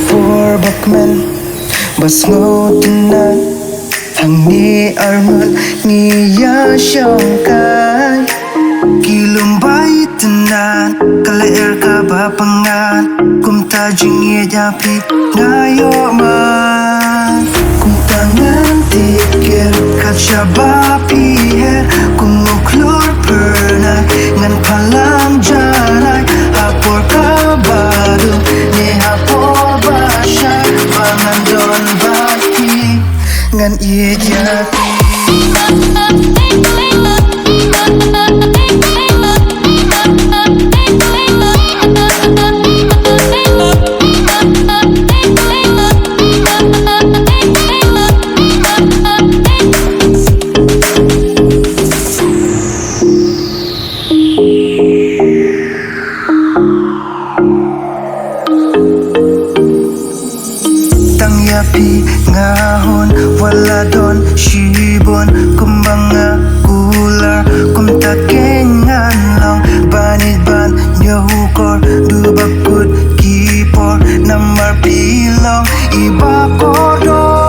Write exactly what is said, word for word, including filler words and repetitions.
Por ba kmen ba sngewtynnat, hangne arngut ngi ïa shongkai. Ki lum ba itynnat, ka lyer kaba pyngngad. Kumta jingïeit ïa phi nga ïoh man. Kumta ngan tip kher kat shaba phi her. Kum u khlur phyrnai ngan phalang janai. Ha por kaba dum ne ha por ba shai, ba ngan don bad phi, ngan ïeit ïa phi. Tang ïa phi nga hun, wat la don shibun kumba nga kular. Kumta keiñ ngan long ban ïeit ban ñiewkor, duh ba kut ki por. Namar phi long i ba kordor.